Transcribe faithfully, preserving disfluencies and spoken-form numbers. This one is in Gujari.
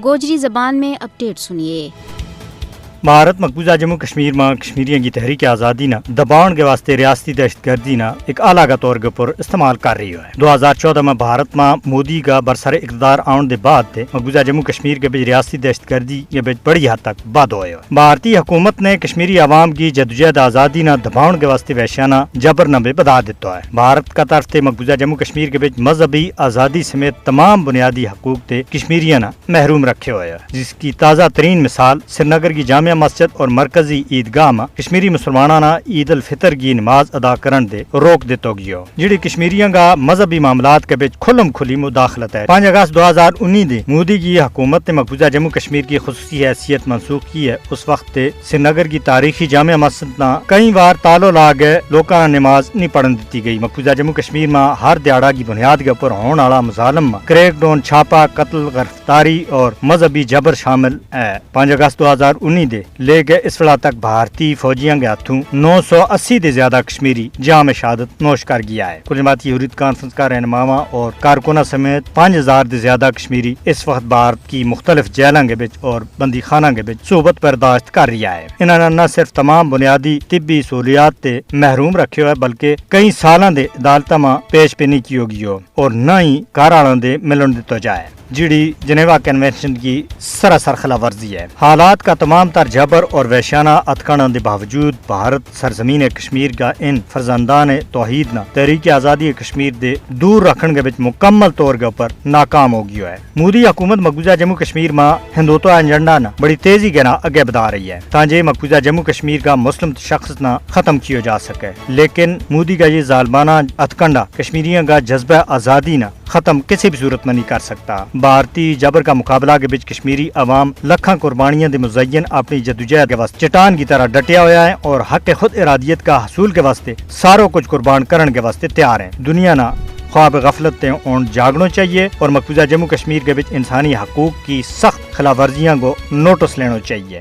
گوجری زبان میں اپڈیٹ سنیے۔ بھارت مقبوضہ جموں کشمیر ما کشمیریاں کی تحریک آزادی نا دباؤن کے واسطے ریاستی دہشت گردی نا ایک آلہ کا طور کے اپر استعمال کر رہی ہوئے۔ دو ہزار چودہ ما بھارت ما مودی کا برسر اقتدار آؤن دے بعد تے مقبوضہ جموں کشمیر کے بچ ریاستی دہشت گردی کے بچ بڑی حد تک بد ہوئے ہوئے۔ بھارتی حکومت نے کشمیری عوام کی جدوجہد آزادی نا دباؤن کے واسطے وحشانہ جبر نا بے بدا دیتا ہے۔ بھارت کا طرف تے مقبوضہ جموں کشمیر کے بچ مذہبی آزادی سمیت تمام بنیادی حقوق تے کشمیریاں نا محروم رکھے ہوئے ہے، جس کی تازہ ترین مثال سرینگر کی جامعہ مسجد اور مرکزی عیدگاہ ما کشمیری مسلماناں نا عید الفطر کی نماز ادا کرن دے روک دیتو گیو، جڑی کشمیریاں کا مذہبی معاملات کے بچ کھلم کھلی مداخلت ہے۔ پانچ اگست دو ہزار انی دے مودی کی حکومت نے مقبوضہ جموں کشمیر کی خصوصی حیثیت منسوخ کی ہے۔ اس وقت تے سرینگر کی تاریخی جامعہ مسجد نا کئی وار تالو لا گئے، لوکاں نا نماز نہیں پڑھن دتی گئی۔ مقبوضہ جموں کشمیر ما ہر دیہاڑا کی بنیاد کے اپر ہون آڑا مظالم ما کریک ڈون، چھاپا، قتل، گرفتاری اور مذہبی جبر شامل ہے۔ پانچ اگست دو ہزار انی دے لے گئے اس ویلا تک بھارتی فوجیاں کے ہاتھوں نو سو اسی دے زیادہ کشمیری جام شہادت نوش کر گیا ہے۔ کل جماعتی حریت کانفرنس کا رہنماواں اور کارکناں سمیت پانچ ہزار دے زیادہ کشمیری اس وقت بھارت کی مختلف جیلاں کے بچ اور بندی خانہ کے بچ صحبت برداشت کر رہیا ہے۔ انہاں نا نہ صرف تمام بنیادی طبی سہولیات تے محروم رکھیو ہے، بلکہ کئی سالاں دے عدالتاں ما پیش پینی کیو گیو اور نہ ہی کار آلاں دے ملن دتو جائے، جیڑی جنیوا کنونشن کی سراسر خلاف ورزی ہے۔ حالات کا تمام تر جبر اور وحشانہ اتکاناں دے باوجود بھارت سرزمین کشمیر کا ان فرزندان توحید نا تحریک آزادی کشمیر دے دور رکھن کے بچ مکمل طور کے اپر ناکام ہو گیو ہے۔ مودی حکومت مقبوضہ جموں کشمیر ما ہندوتوا ایجنڈا نا بڑی تیزی کے نا اگے بدا رہی ہے، تاں جے مقبوضہ جموں کشمیر کا مسلم تشخص نا ختم کیو جا سکے، لیکن مودی کا یہ ظالمانہ اتکنڈا کشمیریاں کا جذبہ آزادی نا ختم کسی بھی صورت ما نہیں کر سکتا۔ بھارتی جبر کا مقابلہ کے بچ کشمیری عوام لکھاں قربانیاں دے مزین اپنی جدوجہد کے واسطے چٹان کی طرح ڈٹیا ہویا ہے اور حق خود ارادیت کا حصول کے واسطے سارو کچھ قربان کرن کے واسطے تیار ہیں۔ دنیا نا خواب غفلت تے ہون جاگنو چاہیے اور مقبوضہ جموں کشمیر کے بچ انسانی حقوق کی سخت خلاف ورزیاں کو نوٹس لینو چاہیے۔